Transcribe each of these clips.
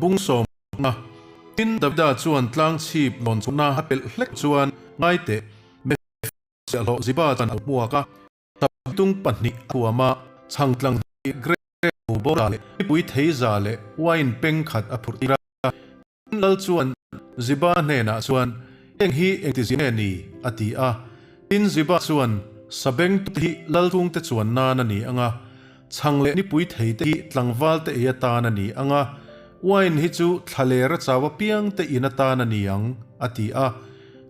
Bung sawmna. Tin, Davida chuan tlang chhip lawn chhawna a pelh hlek chuan ngai teh, Mephibosheth Ziba chuan a lo hmuak a. Sabtung pahnih a huam a, chhang tlang hnih grape bawra leh mipui thei za leh wine peng khat a phurh tir a. Tin, Lal chuan Ziba hnenah chuan, Heng hi engti zia nge ni? a ti a. Tin, Ziba chuan, Sabengtute hi lal chhungte chuan nan a ni ang a, Chhang leh nipui thei te hi tlangval te ei atan a ni ang a, wine hi chu thlaler a chau apiang te in atan a ni ang, a ti a.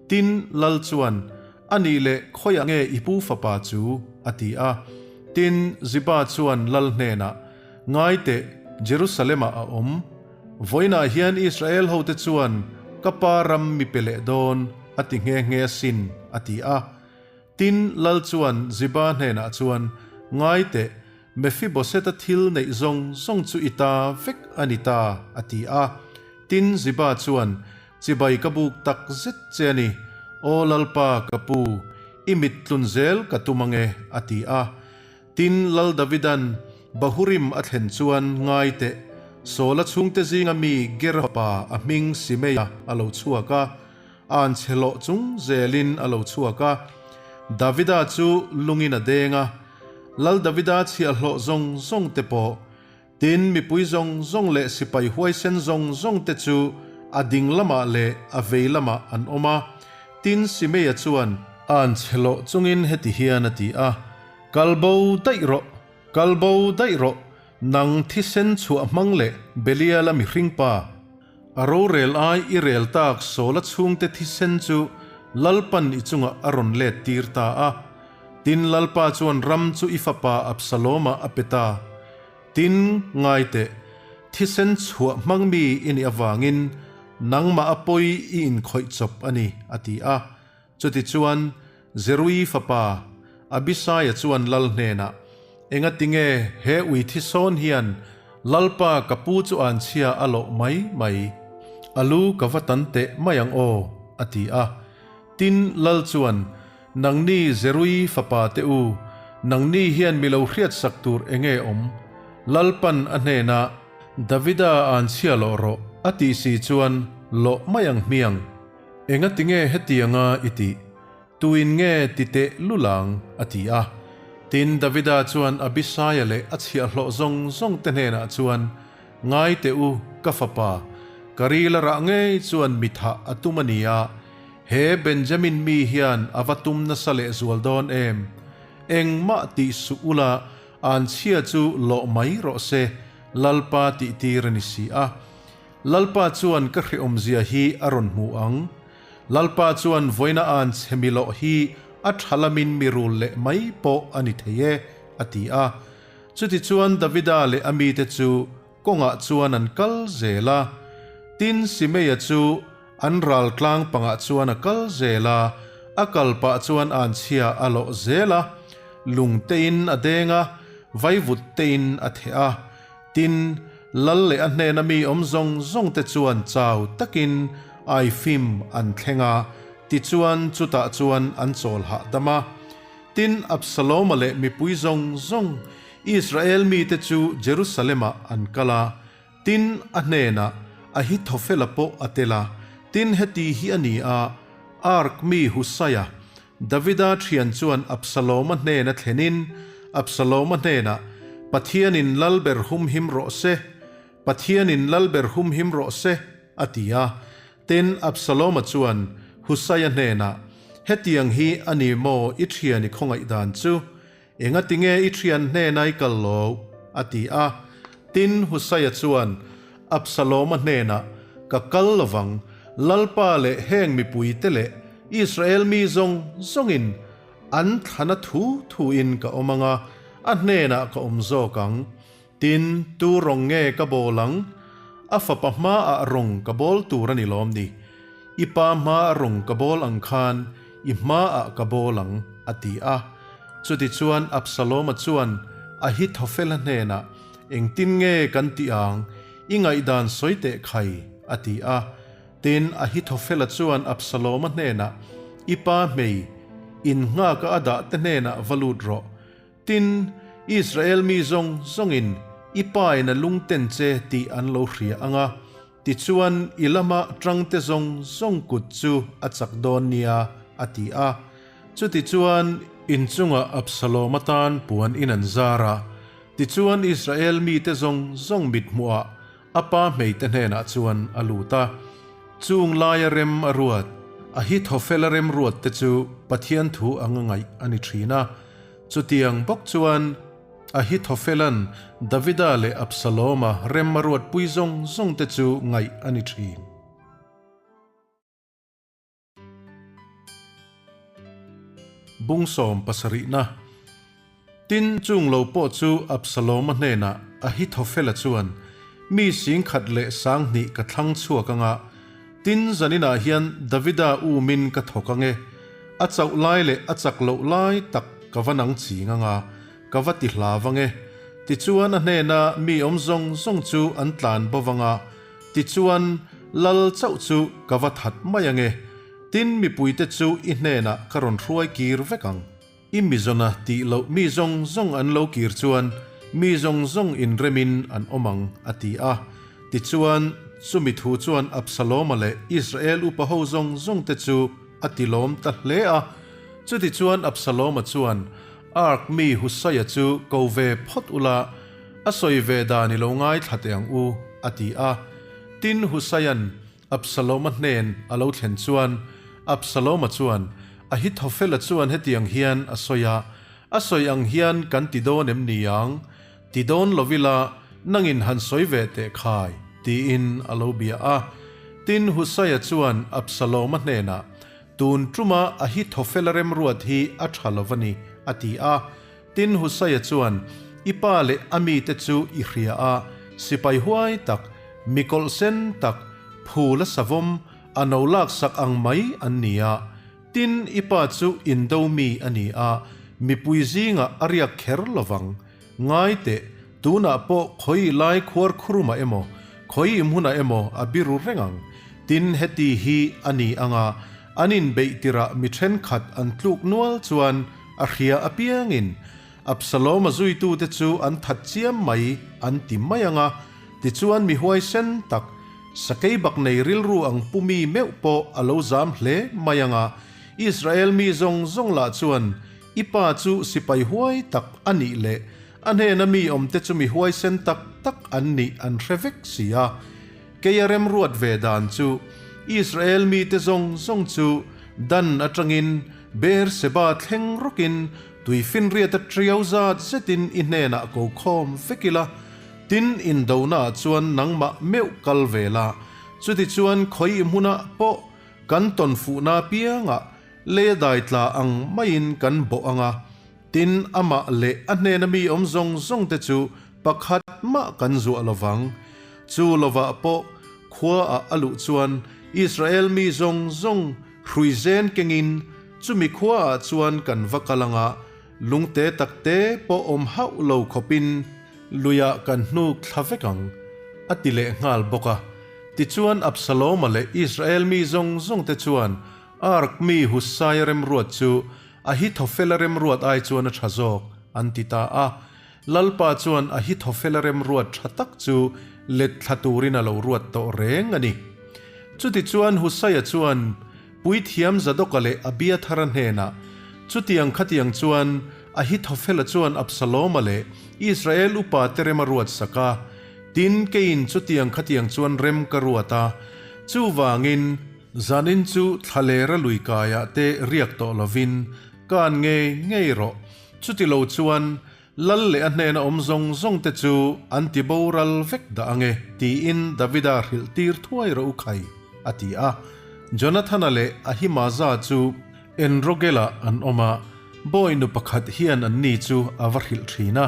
Tin, Lal chuan, A nih leh khawiah nge i pu fapa chu? a ti a. Tin, Ziba chuan Lal hnenah, Ngai teh, Jerusalem-ah a awm. Vawiinah hian Israel hote chuan ka pa ram mi pe leh dawn, a ti nghe nghe asin, a ti a. Tin, lal chuan Ziba hnenah chuan, Ngai teh, Mephibosheth-a thil neih zawng zawng chu i ta vek a ni ta, a ti a. Tin, Ziba chuan, Chibai ka buk tak zet che a ni, Aw Lalpa, ka pu, i mit tlun zel ka tum ange, a ti a. Tin, Lal Davidan Bahurim a thlen chuan, Ngai teh, Saula chhungte zinga mi Gera fapa a hming Simeia a lo chhuak a, An chhe hlawh chung zelin a lo chhuak a, Davida chu lungin a deng a, Lal Davida chhiahhlawh zawng zawng te pawh, tin mipui zawng zawng leh sipai huaisen zawng zawng te chu a ding lamah leh a vei lamah an awm a. Tin Simeia chuan an chhe hlawh chungin heti hian a ti a, Kal bo daih rawh, kal bo daih rawh, nang thisen chhuah hmang leh Beliala mihring pa. A rorel ai i rel tak Sawla chhungte thisen chu Lalpan i chungah a rawn let tir ta a. Tin, Lalpa chuan ram chu i fapa Absaloma a pe ta. Tin, ngai teh, thisen chhuah hmang mi i nih avangin nangmah a pawi i inkhawih chawp a ni, a ti a. Chutichuan, Zeruii fapa Abisaia chuan lal hnenah, Engatinge he ui thi sawn hian Lalpa ka pu chu an chhia a loh mai mai? A lu ka va tan teh mai ang aw, a ti a. Tin, lal chuan, Nangni Zeruii fapa te u, nangni hian mi lo hriatsak tur enge awm? Lalpan a hnenah, Davida an chhia loh rawh, a tih si chuan loh mai ang hmiang. Engatinge hetianga i tih? Tuin nge ti teh lulang? a ti a. Tin, Davida chuan Abisaia leh a chhiahhlawh zawng zawngte hnenah chuan, Ngai teh u, ka fapa, ka ril a rah ngei chuan mi thah a tum a ni a, he Benjamin mi hian a va tum nasa lehzual dawn em? Engmah tih suh ula, anchhia chu lawh mai rawh se, Lalpa tihtir a ni si a. Lalpa chuan ka hrehawmzia hi a rawn hmu ang. Lalpa chuan vawiina an chhe mi loh hi a tha lamin mi rul leh mai pawh a ni thei e, a ti a. Chutichuan Davida leh a mite chu kawngah chuan an kal zel a. Tin, Simeia chu an ral tlang pangah chuan a kal zel a, a kal pah chuan anchhia a lawh zel a, lung tein a deng a, vaivut tein a theh a. Tin, lal leh a hnena mi awm zawng zawng te chuan chau takin Aifim an thleng a, tichuan chutah chuan an chawl hahdam a. Tin, Absaloma leh mipui zawng zawng Israel mite chu Jerusalem-ah an kal a, tin, a hnenah Ahithophela pawh a tel a. Tin, heti hi a ni a, Ark mi Husaia, Davida thian chuan Absaloma hnena thlenin, Absaloma hnenah, Pathianin lalber humhim rawh se! Pathianin lalber humhim rawh se! a ti a. Tin, Absaloma chuan Husaia hnenah, Hetiang hi a ni maw i thian i khawngaih dan chu? Engatinge i thian hnena i kal lo? a ti a. Tin, Husaia chuan Absaloma hnenah, Ka kal lovang, Lalpa leh heng mipuite leh Israel mi zawng zawngin an thlana thu thuin ka awm ang a, a hnenah ka awm zawk ang. Tin, tu rawng nge ka bawl ang? A fapa hmaah rawng ka bawl tur a ni lawm ni? I pa hmaa rawng ka bawl ang khan i hmaah ka bawl ang, a ti a. Chutichuan Absaloma chuan Ahithophela hnenah, Engtin nge kan tih ang? I ngaihdan sawi teh khai, a ti a. Tin, Ahithophela chuan Absaloma hnenah, I pa hmei, in nghaka a dah te hnenah va lut rawh. Tin, Israel mi zawng zawngin i pa in a lungten che tih an lo hria ang a. Tichuan i lama tangte zawng zawng kut chu a chak dawn nia, a ti a. Chutichuan inchungah Absalom-a tan puan in an zar a, tichuan Israel mite zawng zawng mithmuhah a pa hmeite hnenah chuan a lut a. Chung laia rem a ruat, Ahithofela remruatte chu Pathian thu anga ngaih a ni thin a. Chutiang bawk chuan Ahithofela'n Davida leh Absaloma rem a ruatpui zawng zawngte chu ngaih a ni thin. Bung 70na Tin, chung lo pawh chu Absaloma hnenah Ahithofela chuan, Mi 10,000 leh 2000 ka thlang chhuak anga, tin zaninah hian Davida umin ka thawk ange, a chauh lai leh a chak loh lai tak ka va nang ching anga, Ka va ti hla vang e. Tichuan a hnena mi awm zawng zawng chu an tlan bo vang a, tichuan lal chauh chu ka va that mai ang e. Tin mipuite chu i hnenah ka rawn hruai kir vek ang. I mizawna tih loh mi zawng zawng an lo kir chuan mi zawng zawng inremin an awm ang, a ti a. Tichuan chumi thu chuan Absaloma leh Israel upa ho zawng zawngte chu a ti lawm ta hle a. Chutichuan Absaloma chuan Ark mi Husaia chu ko ve phawt ula, a sawi ve dan i lo ngaithla teh ang u, a ti a. Tin, Husaia'n Absaloma hnen a lo thlen chuan, Absaloma chuan, Ahithophela chuan hetiang hian a sawi a, a sawi ang hian kan ti dawn em ni ang? Ti dawn lo ila, nangin han sawi ve teh khai, tiin a lo bia a. Tin, Husaia chuan Absaloma hnenah, Tun tuma Ahithofela remruat hi a tha lo va ni, a ti a. Tin, Husaia chuan, I pa leh a mite chu i hria a, sipai huai tak, mi kawlh sen tak, phul a savawm, a no laksak ang mai an ni a. Tin, i pa chu indo mi a ni a, mipui zingah a riak kher lo vang. Ngai teh, tunah pawh khawi lai khuar khurumah emaw, khawi hmunah emaw a biru reng ang. Tin, heti hi a ni anga an inbeih tirah mi thenkhat an tluk nual chuan a hria apiangin Absalom-a zuitute chu an that chiam mai an ti mai anga, tichuan mi huaisen tak, sakei bak nei rilru ang pu mi meuh pawh a lo zam hle mai anga, Israel mi zawng zawng lah chuan I pa chu sipai huai tak a nih leh a hnena mi awmte chu mi huaisen tak tak an nih an hre vek si a. Kei a remruat ve dan chu Israel mite zawng zawng chu Dan atangin Beerseba thleng rawkin tuifinriata triau zat zetin i hnenah ko khawm vek ila, tin indonaah chuan nangmah meuh kal ve la, chutichuan khawi hmunah pawh kan tawnfuhna piangah Lei a dai tla ang maiin kan bawh ang a, tin amah leh a hnena mi awm zawng zawng te chu pakhat mah kan zuah lo vang. Chu lovah pawh khua ah a luh chuan Israel mi zawng zawng hrui zen kengin chumi khua ah chuan kan va kal ang a, lungte takte pawh awm hauh lo khawpin luiah kan hnuk thla vek ang, a ti leh nghal bawk a. Tichuan Absaloma leh Israel mi zawng zawng te chuan Ark mi Husaia remruat chu Ahithofela remruat ai chuan a tha zawk, an ti ta a. Lalpa chuan Ahithofela remruat tha tak chu let thla turin a lo ruat tawh reng a ni. Chutichuan Husaia chuan Puithiam Zadoka leh Abiathara hnenah, Chutiang khatiang chuan Ahithofela chuan Absaloma leh Israel upate rem a ruat sak a, tin keiin chutiang khatiang chuan rem ka ruat a, chuvangin, Zanin chu thlalera lui kaiah te riak tawh lovin kan ngei ngei rawh. Chuti lo chuan lal leh a hnena awm zawng zawng te chu an ti boral vek dah ange tiin Davida hrilh tir thuai rawh u khai, a ti a. Jonathana leh Ahimaza chu Enrogelah an awm a, bawi nu pakhat hian anni chu a va hrilh thin a.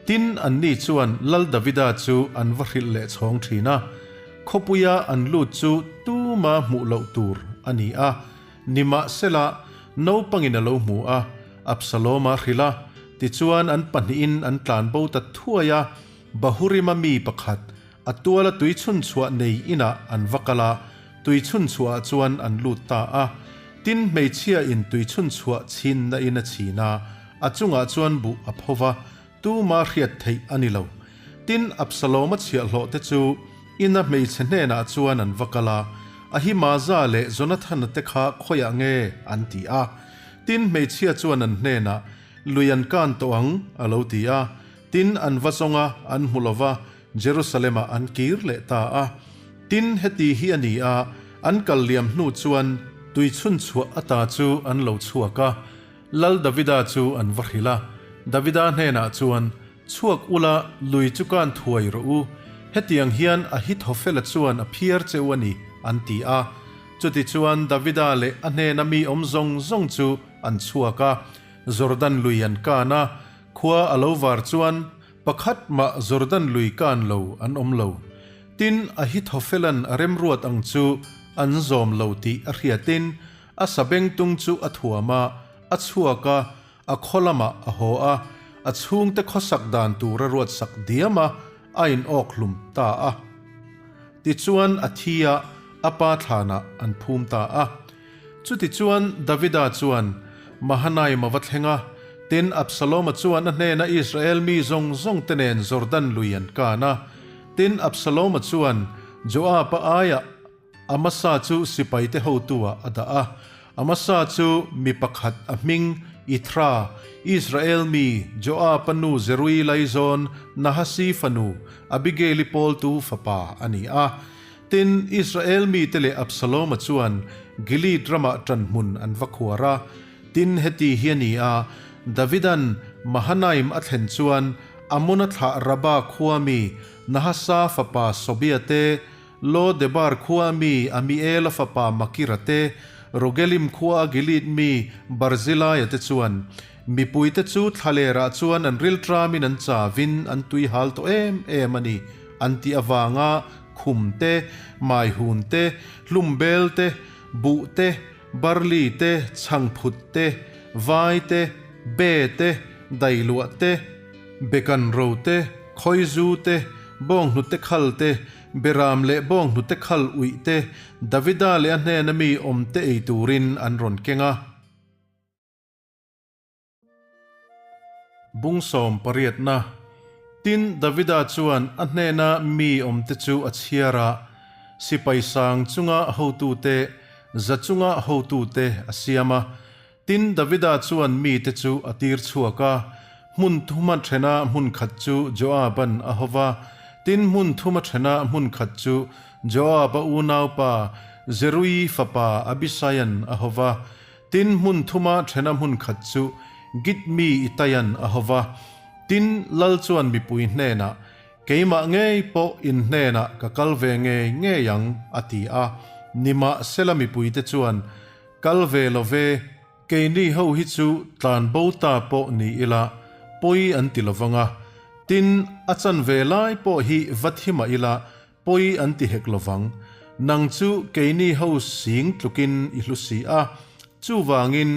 Tin, anni chuan Lal Davida chu an va hrilh leh chhawng thin a. Khawpuia an lut chu tuma hmuh loh tur a ni a, nimahsela naupangin a lo hmu a, Absaloma hrilh a, tichuan an pahnihin an tlan bo ta thuai a, Bahurima mi pakhat, a tuala tui chhunchhuah nei inah an va kal a, tui chhunchhuahah chuan an lut ta a. Tin, hmeichhia in tui chhunchhuah chhinna in a chhin a, a chungah chuan buh a pho va, Tuma hriat theih a ni lo. Tin, Absalom-a chhiahhlawhte chu Ina hmeichhe hnenah chuan an va kal a, Ahimaza leh Jonathana te kha khawiah nge? an ti a. Tin, hmeichhia chuan an hnenah, Lui an kan tawh ang, a lo ti a. Tin, an va zawng a, an hmu lo va, Jerusalem-ah an kir leh ta a. Tin, heti hi a ni a, an kal liam hnu chuan tui chhunchhuah ata chu an lo chhuak a, Lal Davida chu an va hrilh a. Davida hnenah chuan, Chhuak ula, lui chu kan thuai rawh u. Hetiang hian Ahithofela chuan a phiar che u a ni, an ti a. Chutichuan Davida leh a hnena mi awm zawng zawng chu an chhuak a, Jordan lui an kan a. Khua a lo var chuan pakhat mah Jordan lui kan lo an awm lo. Tin, Ahithofela'n a remruat ang chu an zawm lo tih a hriatin a sabengtung chu a thuam a, a chhuak a, A khaw lamah a haw a, a chhungte khawsak dan tur a ruatsak diam a, a inawk hlum ta a. Tichuan a thi a, a pa thlanah an phum ta a. Chutichuan Davida chuan Mahanaim a va thleng a, tin Absaloma chuan a hnena Israel mi zawng zawng te nen Jordan lui an kan a. Tin Absaloma chuan Joab-a aiah Amasa chu sipaite hotu-ah a dah a. Amasa chu mi pakhat a hming Ithra, Israel mi Joab-a nu Zerui laizawn Nahasi fanu Abigail-i pawltu fapa a ni a. Tin, Israel mite leh Absaloma chuan Gilead ramah ṭanhmun an va khuar a. Tin, heti hi a ni a, Davida'n Mahanaim a thlen chuan Amona thlah Rabba khua mi Nahasa fapa Sobia te, Lo Debar khua mi Amiela fapa Makira te, Rogelim khua a Gilead mi Barzilaia te chuan, Mipuite chu thlalerah chuan an rilṭamin an chavin an tui hal tawh em em a ni, an tih avanga khum te, maihun te, hlumbel te, buh te, barli te, chhangphut te, vai te, be te, dailuah te, bekan ro te, khawizu te, bawnghnute khal te, Beram leh bawnghnute khal uih te, Davida leh a hnena mi awm te ei turin an rawn keng a. Bung sawm pariatna. Tin, Davida chuan a hnena mi awm te chu a chhiar a, sipai sang chunga hotute, za chunga hotute a siam a. Tin, Davida chuan mite chu a tir chhuak a, hmun thuma thena hmun khat chu Joab-a'n a ho va, tin, hmun thuma thena hmun khat chu Joab-a unaupa Zeruii fapa Abisaia'n a ho va, tin, hmun thuma thena hmun khat chu Git mi Itaia'n a ho va. Tin, lal chuan mipui hnenah, Keimah ngei pawh in hnenah ka kal ve ngei ngei ang, a ti a. Nimahsela mipuite chuan, Kal ve lo ve, keini ho hi chu tlan bo ta pawh ni ila pawi an ti lo vang a, tin a chan ve lai pawh hi va thi mah ila pawi an ti hek lo vang. Nang chu keini ho sing tlukin i hlu si a, chuvangin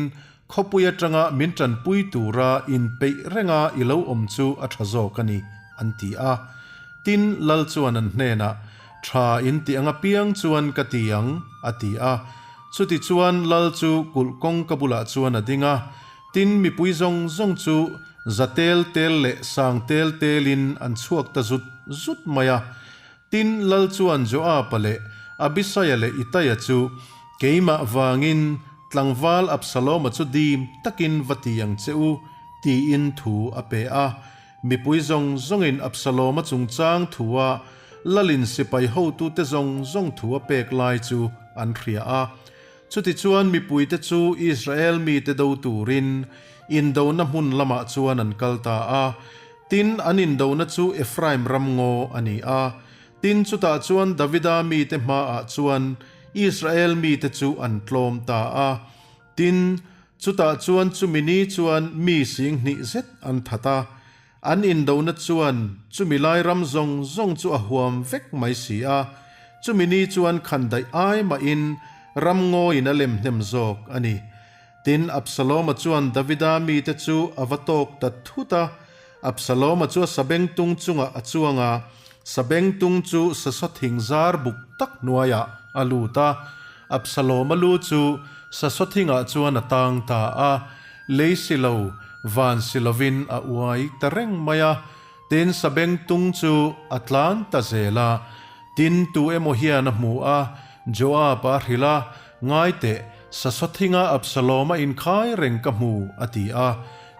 khawpui atanga min tanpui tura inpeih renga i lo awm chu a tha zawk a ni, an ti a. Tin, Lal chuan an hnenah, Tha in ti ang apiang chuan ka ti ang, a ti a. Chutichuan Lal chu kulh kawngka bulah chuan a ding a, tin mipui zawng zawng chu za tel tel leh sang tel telin an chhuak ta zut zut mai a. Tin, Lal chuan Joab-a leh Abisaia leh Itaia chu, Keimah vangin tlangval Absalom-a chu dim takin va ti ang che u, tiin thu a pe a. Mipui zawng zawngin Absalom-a chungchang thua Lalin sipai hotute zawng zawng thu a pek lai chu an hria a. Chutichuan mipuite chu Israel mite do turin indona hmun lamah chuan an kal ta a. Tin, an indona chu Ephraim ram ngaw a ni a. Tin, chutah chuan Davida mite hmaah chuan Israel mite chu an tlawm ta a. Tin, chutah chuan chumi ni chuan mi sing hnih zet an that a, an indona chuan chumi lai ram zawng zawng chu a huam vek mai si a, chumi ni chuan khandaih ai mahin ram ngawiin a lem hnem zawk a ni. Tin, Absalom-a chuan Davida mite chu a va tawk ta thut a, Absalom-a chu a sabengtung chungah a chuang a, sabengtung chu sasaw thing zar buk tak hnuaiah a lut a. Absalom-a lu chu sasaw thingah chuan a tang ta a, lei si lo, van si lovin a uai ta reng mai a. Tin, sabengtung chu a tlan ta zel a. Tin, tu emaw hian a hmu a, Joab-a a hrilh a, Ngai teh, sasawthinga Absalom-a inkhai reng ka hmu, a ti a.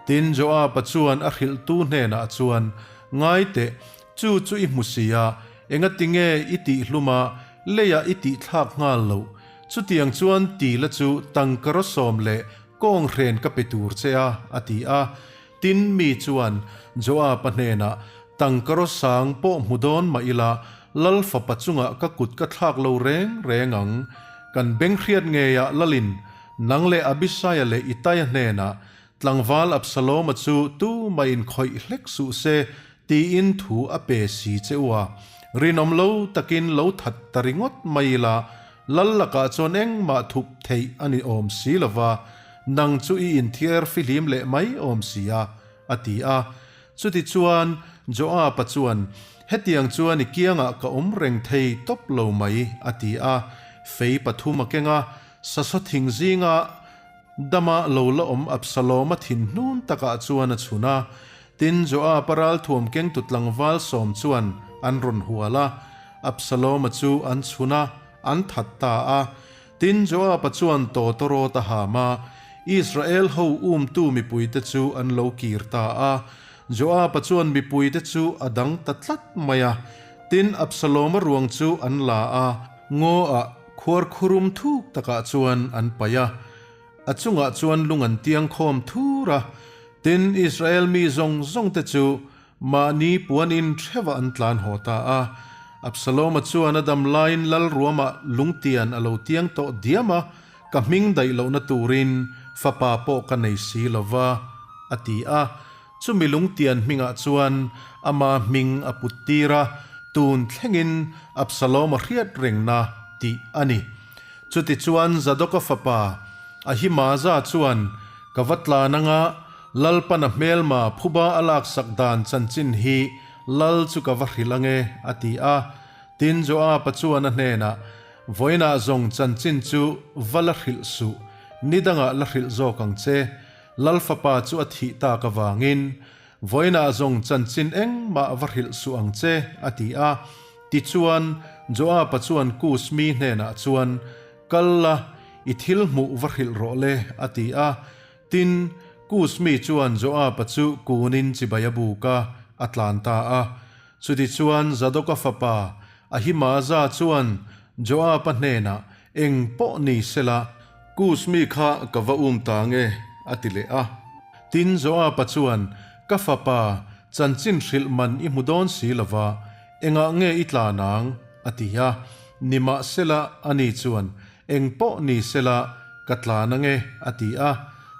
Tin, Joab-a chuan a hrilhtu hnenah chuan, Ngai teh, chu chu i hmu si a, engatinge i tihhlum a, leiah i tihthlak nghal loh? Chutiang chuan tila chu tangkaraw sawm leh kawnghren ka pe tur che a, a ti a. Tin, mi chuan Joab-a hnenah, Tangkaraw sang pawh hmu dawn mah ila, lal fapa chungah ka kut ka thlak lo reng reng ang. Kan beng hriat ngeiah lalin nang leh Abisaia leh Itaia hnenah, Tlangval Absaloma chu tu mah inkhawih hlek suh se, tiin thu a pe si che u a. Rinawm lo takin lo that ta ringawt mai ila, lal lakah chuan engmah thup theih a ni awm si lo va, nang chu i inthiar fihlim leh mai awm si a, a ti a. Chutichuan, Joab-a chuan, Hetiang chuan i kiangah ka awm reng thei tawp lo mai, a ti a. Fei pathum a keng a, sasaw thing zinga dama lo la awm Absalom-a thin hnun takah chuan a chhun a. Tin, Joab-a ralthuam kengtu tlangval sawm chuan an rawn hual a, Absalom-a chu an chhun a, an that ta a. Tin, Joab-a chuan tawtawrawt a ham a, Israel ho umtu mipuite chu an lo kir ta a. Joab-a chuan mipuite chu a dang ta tlat mai a. Tin, Absalom-a ruang chu an la a, ngaw-ah khuarkhurum thuk takah chuan an paih a. A chungah chuan lung an tiang khawm thur a. Tin, Israel mi zawng zawngte chu Mahni puanin hrevah an tlan haw ta a. Absalom-a chuan a dam laiin lal ruamah lungtian a lo tiang tawh diam a, ka hming daih lohna turin fapa pawh ka nei si lo va, a ti a. Chumi lungtian hmingah chuan ama hming a put tir a, tun thlengin Absalom-a hriat rengna tih a ni. Chutichuan Zadoka fapa Ahimaza chuan ka va tlan anga, Lalpana hmelma phuba a laksak dan chanchin hi Lal chu ka va hrilh ange, a ti a. Tin, Joab-a chuan a hnenah, Vawiinah zawng chanchin chu va la hrilh suh, ni dangah la hrilh zawk ang che. Lal fapa chu a thih tak avangin, Vawiinah zawng chanchin engmah va hrilh suh ang che, a ti a. Tichuan, Joab-a chuan Kus mi hnenah chuan, Kal la, i thil hmuh va hrilh rawh le, a ti a. Tin, Kus mi chuan Joab-a chu kunin chibai a buk a, a tlan ta a. Chutichuan Zadoka fapa Ahimaza chuan Joab-a hnenah, Eng pawh ni sela, Kus mi kha ka va um ta nge, a ti leh a. Tin, Joab-a chuan, Ka fapa, chanchin hrilh man i hmu dawn si lo va, engah nge i tlan ang? a ti a. Nimahsela, ani chuan, Eng pawh ni sela, ka tlan ange, a ti a.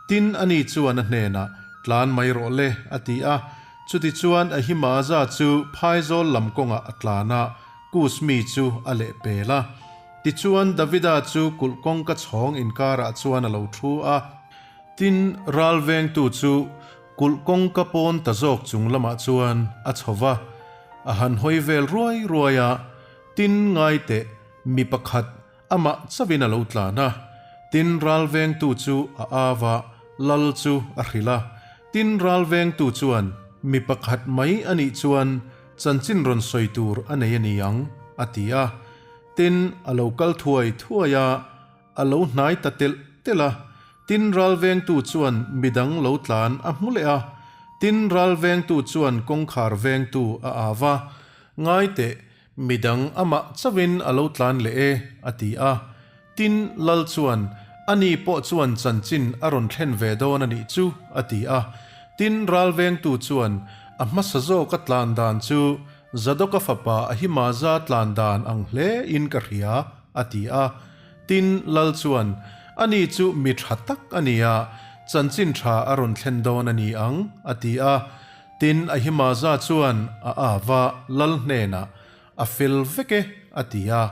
Tin, ani chuan a hnenah, Tlan mai rawh le, a ti a. Chutichuan Ahimaza chu phaizawl lam kawngah a tlan a, Kus mi chu a leh pel a. Tichuan Davida chu kulh kawngka chhawng inkarah chuan a lo thu a. Tin, ral vengtu chu kulh kawngka pawn ta zawk chung lamah chuan a chho va, a han hawi vel ruai ruai a. Tin, ngai teh, Mi pakhat amah chauhin a lo tlan a, tin ral vengtu chu a au a, lal chu a hrilh a. Tin ral vengtu chuan, Mi pakhat mai a nih chuan chanchin rawn sawi tur a nei a ni ang, a ti a. Tin a lo kal thuai thuai a, a lo hnai ta telh telh a. Tin ral vengtu chuan midang lo tlan a hmu leh a. Tin ral vengtu chuan kawngkhar vengtu a au a, Ngai teh, Midang amah chauhin a lo tlan leh e, a ti a. Tin, Lal chuan, Ani pawh chuan chanchin a rawn thlen ve dawn a nih chu, a ti a. Tin, ralvengtu chuan, A hmasa zawka tlan dan chu Zadoka fapa Ahimaza tlan dan ang hle in ka hria, a ti a. Tin, Lal chuan, Ani chu mi tha tak a ni a, chanchin tha a rawn thlen dawn a ni ang, a ti a. Tin, Ahimaza chuan a ava lal hnenah, A fel vek e, a ti a.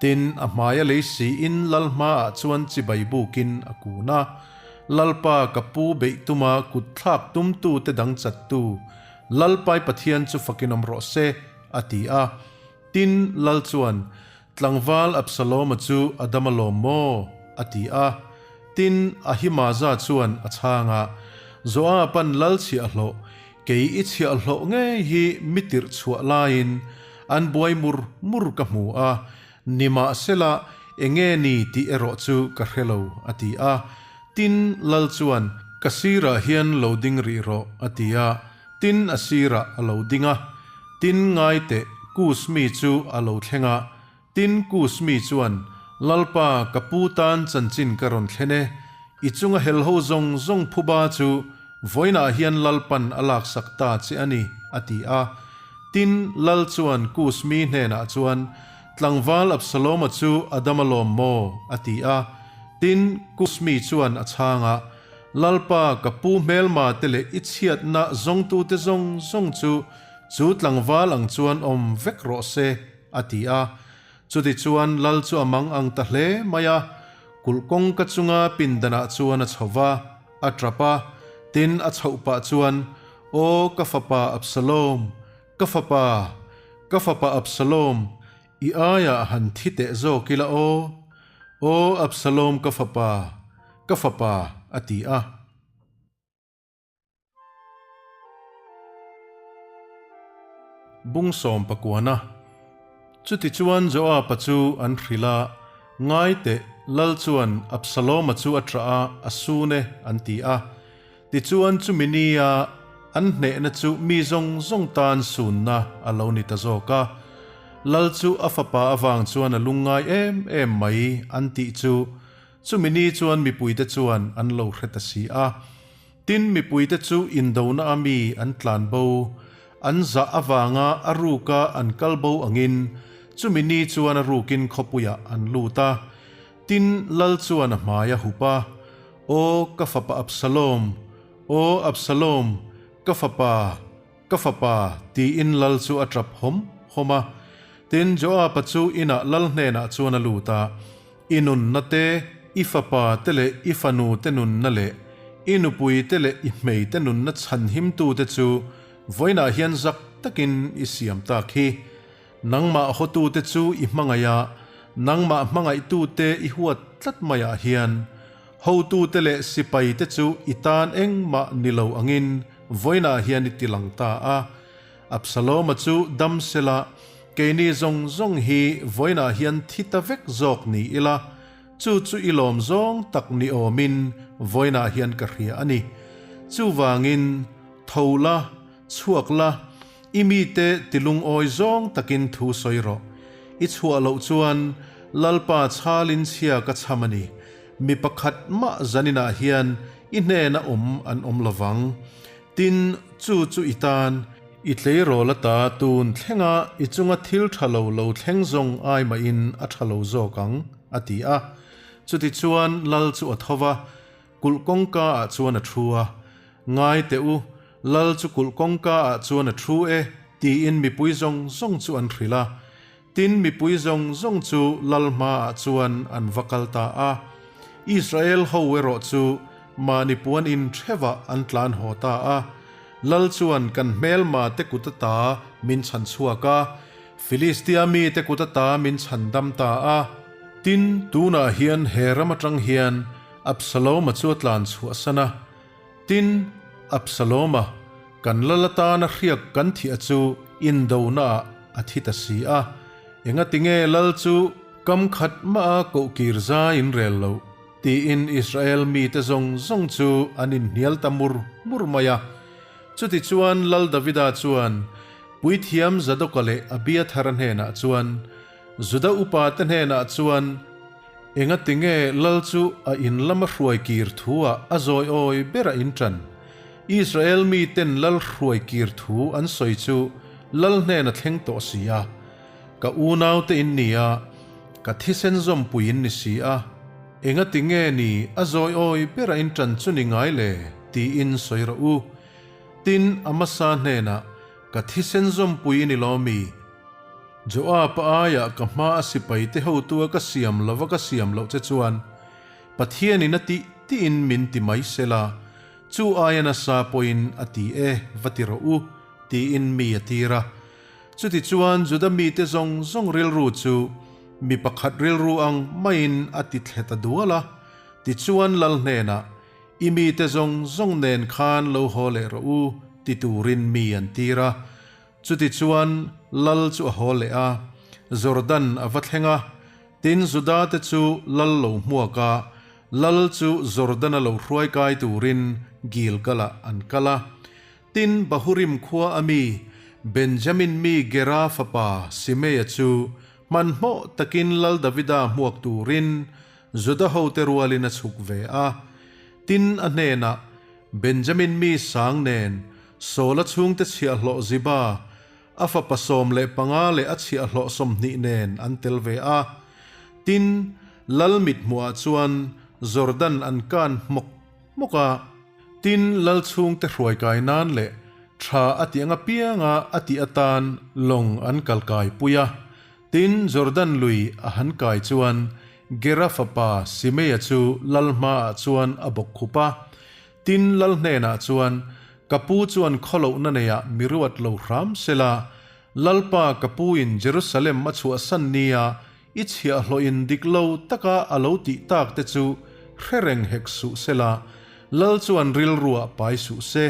Tin, a hmaia lei siin lal hmaah chuan chibai bukin a kun a. Lalpa ka pu beih tuma kut thlak tumtute dang chattu, Lalpai Pathian chu fakin awm rawh se, a ti a. Tin, lal chuan, Tlangval Absaloma chu a dam alawm maw? a ti a. Tin, Ahimaza chuan a chhang a, Joaban lal chhiahhlawh, kei i chhiahhlawh ngei hi mi tirh chhuah laiin. an buai mur mur ka hmu a, nimahsela enge ni tih erawh chu ka hre lo, a ti a. Tin, lal chuan, Ka sirah hian lo ding rih rawh, a ti a. Tin, a sirah a lo ding a. Tin, ngai teh, Kus mi chu a lo thleng a. Tin, Kus mi chuan, Lalpa, ka pu tan chanchin ka rawn thlen e. I chunga helho zawng zawng phuba chu vawiinah hian Lalpan a laksak ta che a ni, a ti a. Tin, Lal chuan Kus mi hnenah chuan, Tlangval Absaloma chu a dam alawm maw? a ti a. Tin, Kus mi chuan a chhang a, Lalpa, ka pu hmelma te leh i chhiatna zawngtute zawng zawng chu chu tlangval ang chuan awm vek rawh se, a ti a. Chutichuan Lal chu a mang ang ta hle mai a, kulh kawngka chunga pindanah chuan a chho va, a tap a, tin a chhoh pah chuan, Aw ka fapa Absalom, ka fapa, ka fapa Absalom, i aiah han thi teh zawk ila aw, aw Absalom ka fapa, ka fapa, a ti a. Bung sawm pakuana. Chutichuan Joaba chu an hrilh a, Ngai teh, lal chuan Absaloma chu a ṭah a, a sun e, an ti a. Tichuan chumi nia an hnehna chu mi zawng zawng tan sunna a lo ni ta zawk a. Lal chu a fapa avang chuan a lungngai em em mai an tih chu chumi ni chuan mipuite chuan an lo hre ta si a. Tin, mipuite chu indona a mi an tlan bo, an zah avanga a ruka an kal bo angin chumi ni chuan a rukin khawpuiah an lut a. Tin, lal chuan a hmai a hup a, Aw ka fapa Absalom, aw Absalom, ka fapa, ka fapa, tiin lal chu a tap hawm hawm a. Tin, Joaba chu inah lal hnenah chuan a lut a, I nunna te, i fapa te leh i fanu te nunna leh i nupui te leh i hmei te nunna chhanhimtu te chu vawiinah hian zak takin i siam tak hi. Nangmah hawtute chu i hmangaih a, nangmah hmangaihtute i huat tlat maiah hian hotute leh sipaite chu i tan engmah ni lo angin vawiinah hian i tilang ta a. Absaloma chu dam sela, keini zawng zawng hi vawiinah hian thi ta vek zawk ni ila, chu chu i lawm zawng tak ni awmin vawiinah hian ka hria a ni. Chuvangin, tho la, chhuak la, I mite tilungawi zawng takin thu sawi rawh. I chhuah loh chuan Lalpa chhalin chhia ka chham a ni. Mi pakhat mah zaninah hian i hnena awm an awm lo vang. Tin, chu chu i tan, i tleirawl ata tun thlenga i chunga thil tha lo lo thleng zawng ai mahin a tha lo zawk ang, a ti a. Chutichuan Lal chu a tho va, Kulh kawngka ah chuan a thu a, Ngai teh u, Lal chu kulh kawngka ah chuan a thu e, tiin mipui zawng zawng chu an hrilh a. Tin, mipui zawng zawng chu Lal hma ah chuan an va kal ta a. Israel ho erawh chu mahni puan in hrevah an tlan haw ta a. Lal chuan kan hmelma te kut ata min chhan chhuak a, Filistia mi te kut ata min chhan dam ta a. Tin, tunah hian he ram atang hian Absaloma chu a tlan chhuahsan a. Tin, Absaloma, kan lal atana hriak kan thiah chu indonaah a thi ta si a. Engatinge lal chu kam khat mah a kohkir zai in rel loh? tiin Israel mite zawng zawng chu an inhnial ta mur mur mai a. Chutichuan Lal Davida chuan Puithiam Zadoka leh Abiathara hnenah chuan, Juda upate hnenah chuan, Engatinge lal chu a in lama hruai kir thu ah a zawi awi ber a in ṭan? Israel miten lal hruai kir thu an sawi chu lal hnen a thleng tawh si a. Ka unaute in ni a, ka thisen zawmpui in ni si a. Engatinge ni a zawi awi ber a in ṭan chu ni ngai le? tiin sawi rawh u. Tin, Amasa hnenah, Ka thisen zawmpui i ni lo mi? Joab aiah ka hma a sipai te hotu a ka siam lova ka siam loh che chuan Pathianin a tih tiin min ti mai sela, chu aia nasa pawhin a ti e, va ti rawh u, tiin mi a tir a. Chutichuan Juda mite zawng zawng rilru chu mi pakhat rilru ang maiin a ti thle ta dual a, tichuan lal hnenah, I mite zawng zawng nen khan lo haw leh rawh u, ti turin mi an tir a. Chutichuan, lal chu a haw leh a, Jordan a va thleng a. Tin, Juda te chu lal lo hmuak a, lal chu Jordan-a lo hruai kai turin Gilgal-ah an kal a. Tin, Bahurim khua a mi, Benjamin mi Gera fapa Simeia chu hmanhmawh takin Lal Davida hmuak turin Juda hote rualin a chhuk ve a. Tin, a hnenah, Benjamin mi sang nen, Saula chhungte chhiahhlawh Ziba, a fapa 15 leh a chhiahhlawh 20 nen an tel ve a. Tin, lal mithmuhah chuan Jordan an kan hmawk hmawk a. Tin, lal chhungte hruai kai nan leh tha a tih ang apianga a tih atan lawng an kal kai pui a. Tin, Jordan lui a han kai chuan Gera fapa Simeia chu lal hmaah chuan a bawk khup a. Tin, lal hnenah chuan, Ka pu chuan khawlohna neiah mi ruat lo hram sela, Lalpa ka puin Jerusalem a chhuahsan nia i chhiahhlawhin dik lo taka a lo tih tak te chu hre reng hek suh sela, lal chuan rilruah pai suh se.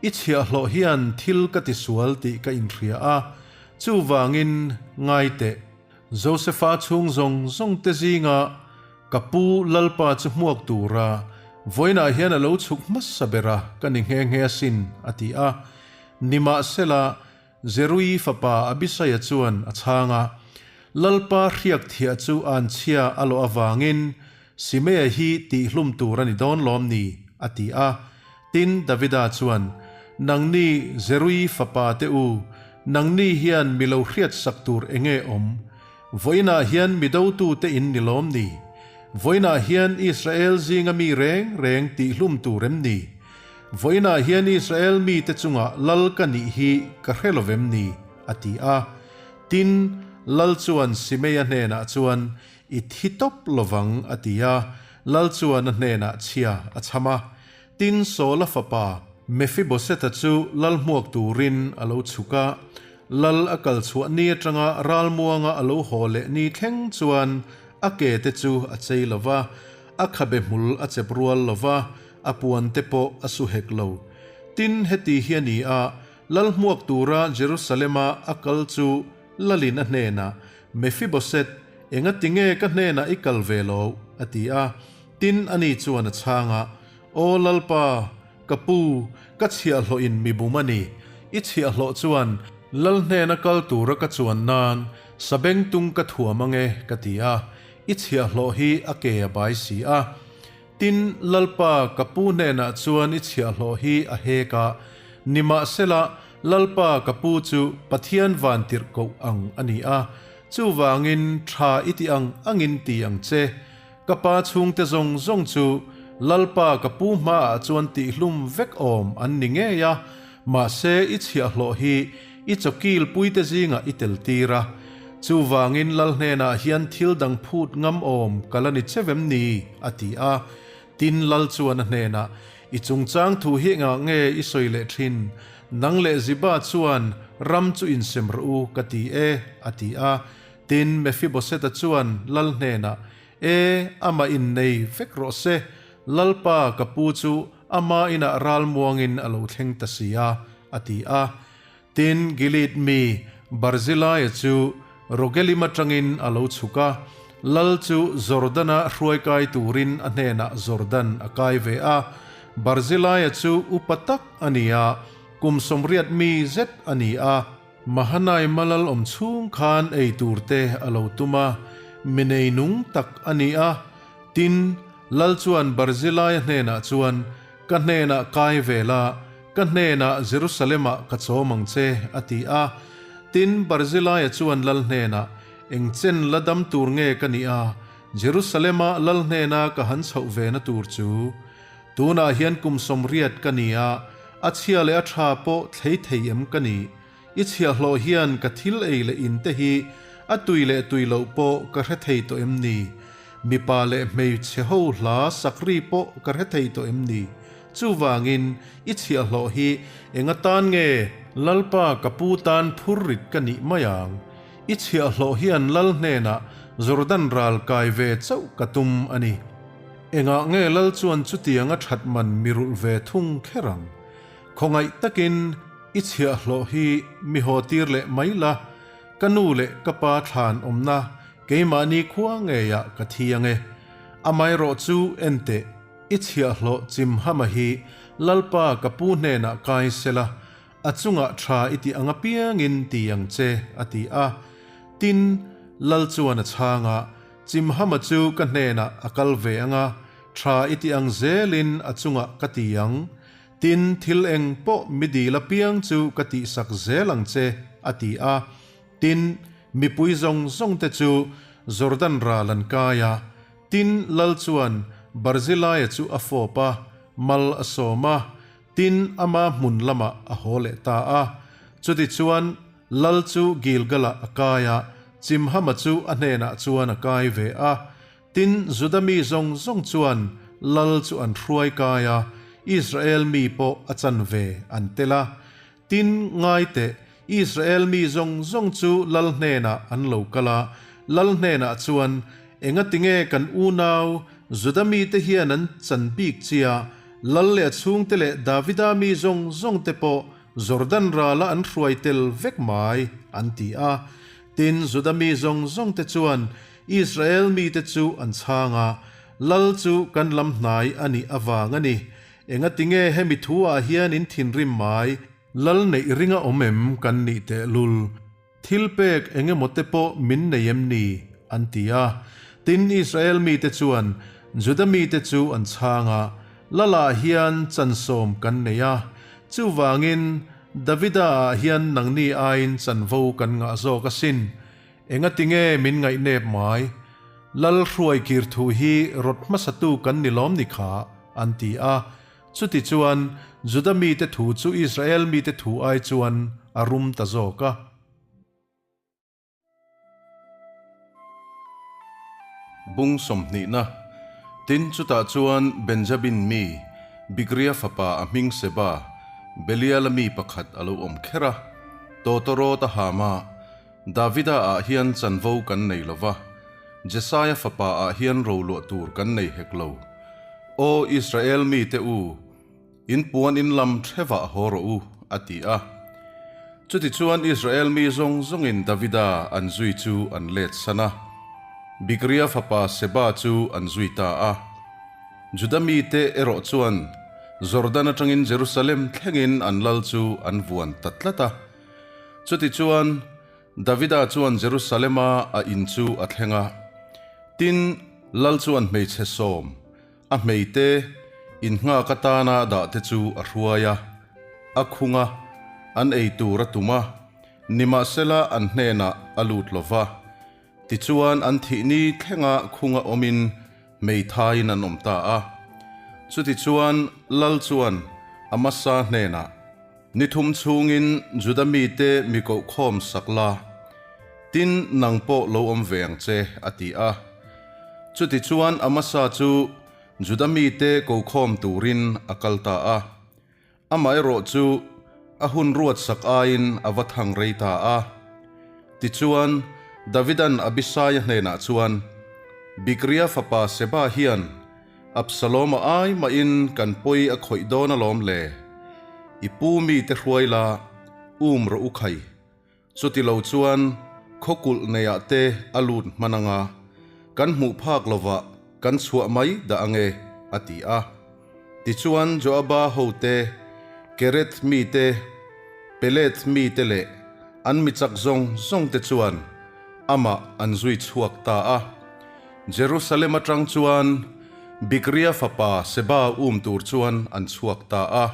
I chhiahhlawh hian thil ka tisual tih ka inhria a, chuvangin ngai teh. Josefa chhung zawng zawng te zinga ka pu Lalpa chu hmuak tura vawiinah hian a lo chhuk hmasa ber a ka ni nghe nghe asin, a ti a. Nimahsela, Zeruii fapa Abisaia chuan a chhang a, Lalpa hriak thiah chu anchhia a lawh avangin Simea hi tihhlum tur a ni dawn lawm ni? a ti a. Tin, Davida chuan, Nangni Zeruii fapa te u, nangni hian mi lo hriatsak tur eng nge awm? Vawiinah hian mi dotute in ni lawm ni? Vawiinah hian Israel zinga mi reng reng tihhlum tur em ni? Vawiinah hian Israel mite chungah lal ka nih hi ka hre lo vem ni? a ti a. Tin, lal chuan Simeia hnenah chuan, I thi tawp lovang, a ti a. Lal chuan a hnenah chhia a chham a. Tin, Saula fapa Mephibosetha chu lal hmuak turin a lo chhuk a. Lal a kal chhuah ni atanga ralmuanga a lo haw leh ni thleng chuan a ke te chu a chei lo va, a khabe hmul a chep rual lo va, a puan te pawh a su hek lo. Tin, heti hi a ni a, lal hmuak tura Jerusalema a kal chu Lalin a hnenah, Mephiboset, engati nge ka hnenah i kal ve lo? a ti a. Tin, ani chuan a chhang a, Aw Lalpa, ka pu, ka chhiahhlawhin mi bum a ni. I chhiahhlawh chuan Lal hnena kal tura ka chuan nan sabengtung ka thuam ange, ka ti a. I chhiahhlawh hi a ke a bai si a. Tin, Lalpa, ka pu hnenah chuan i chhiahhlawh hi a hek a, nimahsela, Lalpa, ka pu chu Pathian vantirhkoh ang a ni a, chuvangin tha i ti ang angin ti ang che. Ka pa chhungte zawng zawng chu Lalpa, ka pu hmaah chuan tihhlum vek awm an ni ngei a, mahse i chhiahhlawh hi I chawkil puite zingah i tel tir a, chuvangin Lal hnenah hian thil dang phut ngam awm ka la ni che vem ni? a ti a. Tin, Lal chuan a hnenah, I chungchang thu hi engah nge i sawi leh thin? Nang leh Ziba chuan ram chu insem rawh u, ka ti e, a ti a. Tin, Mefiboseta chuan Lal hnenah, E, amah innei vek rawh se, Lalpa ka pu chu ama inah ral muangin a lo thleng ta si a, a ti a. Tin, Gilead mi Barzilaia chu Rogelim atangin a lo chhuk a, lal chu Jordana hruai kai turin a hnenah Jordan a kai ve a. Barzilaia chu upa tak a ni a, kum 80 mi zet a ni a. Mahanaima lal awm chhung khan ei tur te a lo tum a, mi nei nung tak a ni a. Tin, lal chuan Barzilaia hnenah chuan, Ka hnenah kai ve la, ka hnenah Jerusalem-ah ka chawm ang che, a ti a. Tin, Barzilaia chuan lal hnenah, Eng chen la dam tur nge ka nih a, Jerusalem-ah lal hnena ka han chhoh ve na tur chu? Tunah hian kum 80 ka ni a, a chhia leh a tha pawh thlei thei em ka ni? I chhiahhlawh hian ka thil ei leh in te hi a tui leh tui loh pawh ka hre thei tawh em ni? Mipa leh hmeichhe ho hla sakri pawh ka hre thei tawh em ni? Chuvangin i chhiahhlawh hi eng atan nge? Lalpa ka pu tan phurrit ka nih mai ang. I chhiahhlawh hian Lal hnenah Jordan ral kai ve chauh ka tum a ni. Engah nge Lal chuan chutianga that man mi rulh ve thung kher ang? Khawngaih takin. I chhiahhlawh hi mi haw tir leh mai la, ka nu leh ka pa thlan awmna keimahni khua ngeiah ka thi ang e. Amaherawh chu en teh, i chhiahhlawh Chimhama hi Lalpa ka pu hnenah kai sela, a chungah tha i tih ang apiangin ti ang che, a ti a. Tin, Lal chuan a chhang a, Chimhama chu ka hnenah a kal ve ang a, tha i tih ang zelin a chungah ka ti ang. Tin, thil eng pawh mi dil apiang chu ka tihsak zel ang che, a ti a. Tin, mipui zawng zawng te chu Jordan ral an kai a. Tin, Lal chuan Barzilaia chu a fawp a, mal a sawm a. Tin, ama hmun lamah a haw leh ta a. Chutichuan, Lal chu Gilgalah a kai a, Chimhama chu a hnenah chuan a kai ve a. Tin, Juda mi zawng zawng chuan lal chu an hruai kai a, Israel mi pawh a chanve an tel a. Tin, ngai teh, Israel mi zawng zawng chu lal hnenah an lo kal a, lal hnenah chuan, Engatinge kan unau Juda mite hian an chan bik chia, lal leh a chhungte leh Davida mi zawng zawngte pawh Jordan rala an hruai tel vek mai? an ti a. Tin, Juda mi zawng zawngte chuan Israel mite chu an chhang a, Lal chu kan lam hnai a nih avang a ni. Engatinge hemi thu ah hian in thinrim mai? Lal neih ringa awm em kan nih tehlul? Thil pek eng emaw te pawh min nei em ni? an ti a. Tin, Israel mite chuan Juda mite chu an chhang a, Lal ah hian chansawm kan nei a, chuvangin Davida ah hian nangni aiin chanvo kan ngah zawk asin. Engatinge min ngaihnep mai? Lal hruai kir thu hi rawt hmasatu kan ni lawm ni kha? an ti a. Chutichuan, Juda mite thu chu Israel mite thu ai chuan a rum ta zawk a. Bung sawmhnihna, Tin, chutah chuan Benjamin mi, Bikria fapa a hming Seba, Beliala mi pakhat a lo awm kher a. Tawtawrawt a ham a, Davida ah hian chanvo kan nei lo va, Jesaia fapa ah hian roluah tur kan nei hek lo. Aw Israel mite u, In puan in lam hrevah haw rawh u, a ti a. Chutichuan Israel mi zawng zawngin Davida an zui chu an let san a, Bikria fapa Seba chu an zui ta a. Juda mite erawh chuan Jordan atangin Jerusalem thlengin an lal chu an vuan ta tlat a. Chutichuan Davida chuan Jerusalema a in chu a thleng a, tin, lal chuan hmeichhe sawm, A hmeite innghak atana dah te chu a hruai a, a khung a, an ei tur a tum a, nimahsela an hnenah a lut lo va. Tichuan an thih ni thlenga khunga awmin hmeithaiin an awm ta a. Chutichuan Lal chuan Amasa hnenah, Ni thum chhungin Juda mite mi kohkhawm sak la, tin nang pawh lo awm ve ang che, a ti a. Chutichuan Amasa chu Juda mite kohkhawm turin a kal ta a. Amaherawh chu a hun ruat sak aiin a va thang rei ta a. Tichuan Davidan Abisaia hnenah chuan, Bikria fapa Seba hian Absalom-a ai mahin kan pawi a khawih dawn alawm le. I pu mite hruai la, um rawh u khai. Chuti lo chuan khawkulh neiah te a lut hman anga, kan hmuh phak lovah kan chhuah mai dah ange, a ti a. Tichuan Joaba hote, Kereth mite, Peleth mite leh an mi chak zawng zawngte chuan amah an zui chhuak ta a. Jerusalem atang chuan Bikria fapa Seba um tur chuan an chhuak ta a.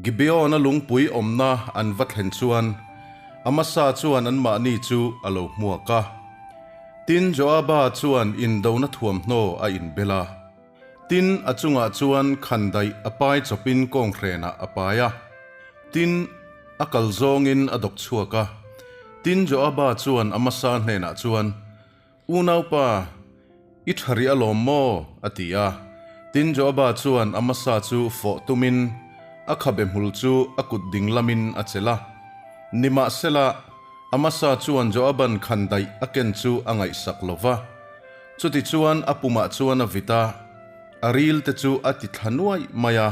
Gibeon-a lungpui awmna an va thlen chuan Amasa chuan anmahni chu a lo hmuak a. Tin, Joaba chuan indona thuamhnaw a inbel a. Tin, a chungah chuan khandaih a pai chawpin kawnghrenah a pai a. Tin, a kal zawngin a dawk chhuak a. Tin, Joaba chuan Amasa hnenah chuan, Unaupa, i tha rih alawm maw? a ti a. Tin, Joaba chuan Amasa chu fawh tumin a khabe hmul chu a kut ding lamin a chelh a. Nimahsela, Amasa chuan Joaban khandaih a ken chu a ngaihsak lo va. Chutichuan a pumah chuan a vit a, a ril te chu a ti thla nuaih mai a.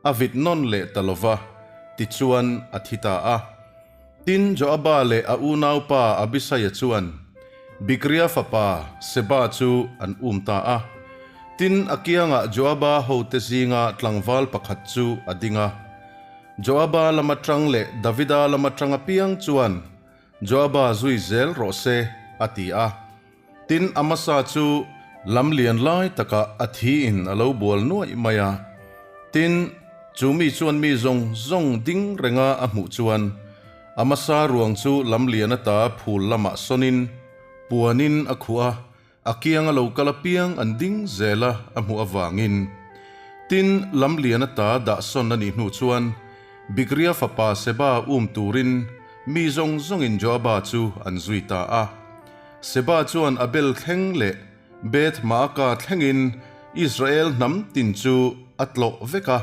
A vit nawn leh ta lo va. Tichuan, a thi ta a. Tin, Joaba leh a unaupa Abisaia chuan Bikria fapa Seba chu an um ta a. Tin, a kiangah Joaba hote zinga tlangval pakhat chu a ding a. Joaba lama tang leh Davida lama tang apiang chuan Joaba zui zel rawh se, a ti a. Tin, Amasa chu lam lian lai takah a thiin a lo bual nuaih mai a. Tin, chu mi chuan mi zawng zawng ding renga a hmuh chuan Amasa ruang chu lam lian ata phul lamah sawnin puanin a khuh a, A kianga lo kal apiang an ding zel a a hmuh avangin. Tin, lamlian ata dah sawn a nih hnu chuan Bikria fapa Seba um turin mi zawng zawngin Joaba chu an zui ta a. Seba chuan Abel thleng leh Beth Maaka thlengin Israel hnam tin chu a tlawh vek a,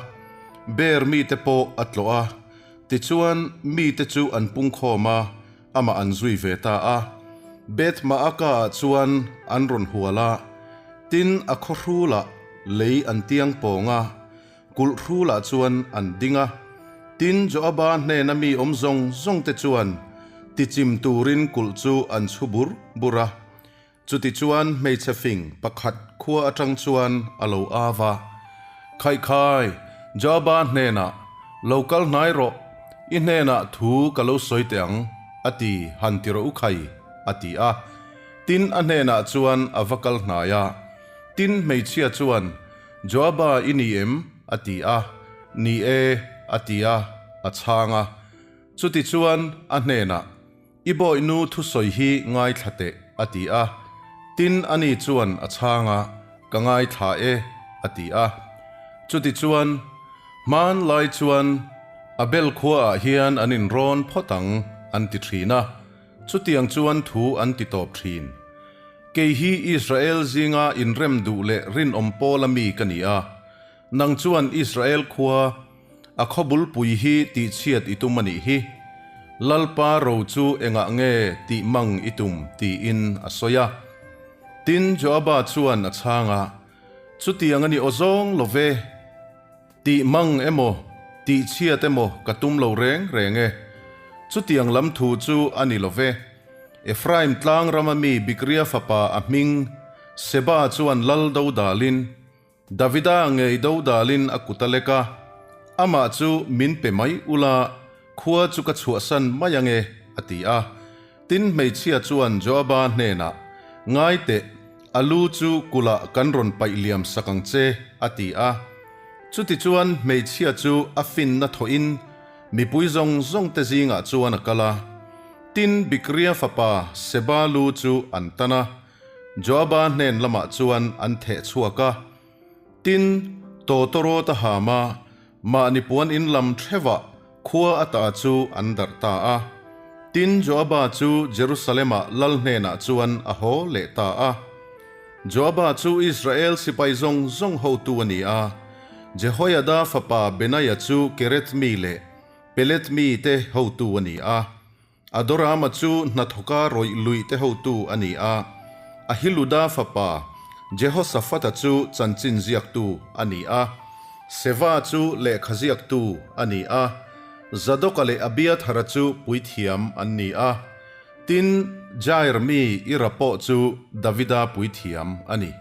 Ber mite pawh a tlawh a. Tichuan, mite chu an pungkhawm a, Amah an zui ve ta a. Beth Maaka-ah chuan an rawn hual a, tin a khaw hrulah lei an tiang pawng a, kulh hrulah chuan an ding a. Tin Joaba hnena mi awm zawng zawngte chuan tichim turin kulh chu an chhu bur bur a. Chutichuan hmeichhe fing pakhat khua atang chuan a lo av a, Khaikhai, Joaba hnenah, Lo kal hnai rawh, i hnenah thu ka lo sawi teh ang, a ti, han ti rawh u khai, a ti a. Tin, a hnenah chuan a va kal hnai a. Tin, hmeichhia chuan, Joaba i ni em? a ti a. Ni e, a ti a, a chhang a. Chutichuan a hnenah, I bawihnu thusawi hi ngaithla teh, a ti a. Tin, ani chuan a chhang a, Ka ngaithla e, a ti a. Chutichuan, hmanlai chuan Abel khuaah hian an inrawn phawt ang, an ti thin a. Chutiang chuan thu an ti tawp thin. Kei hi Israel zinga inrem duh leh rinawm pawla mi ka ni a. Nang chuan Israel khua A khaw bulpui hi tihchhiat i tum a nih hi. Lalpa ro chu engah nge tih mang i tum tiin a sawi a. Tin, Joaba chuan a chhang a, Chutiang a ni aw zawng lo ve. Tih mang emaw, tihchhiat emaw ka tum lo reng reng e. Chutiang lam thu chu a ni lo ve. Ephraim tlang rama mi Bikria fapa a hming Seba chuan lal dodalin, Davida ngei dodalin a kut a lek a, Amah chu min pe mai ula, khua chu ka chhuahsan mai ange, a ti a. Tin, hmeichhia chuan Joaba hnenah, Ngai teh, a lu chu kulhah kan rawn paih liam sak ang che, a ti a. Chutichuan hmeichhia chu a finna thawhin mipui zawng zawngte zingah chuan a kal a. Tin, Bikria fapa Seba lu chu an tan a. Joaba hnen lamah chuan an theh chhuak a, tin, tawtawrawt a ham a, mahni puan in lam hrevah khua ata chu an darh ta a. Tin, Joaba chu Jerusalem-ah lal hnenah chuan a haw leh ta a. Joaba chu Israel sipai zawng zawng hotu a ni a, Jehoiada fapa Benaia chu Kereth mi leh Peleth mi te hotu a ni a. Adorama chu hnathawka rawih luih te hotu a ni a, Ahiluda fapa Jehosaphata chu chanchin ziaktu a ni a, Seva chu lehkha ziaktu a ni a, Zadoka leh Abiathara chu puithiam an ni a, tin, Jair mi Ira pawh chu Davida puithiam a ni.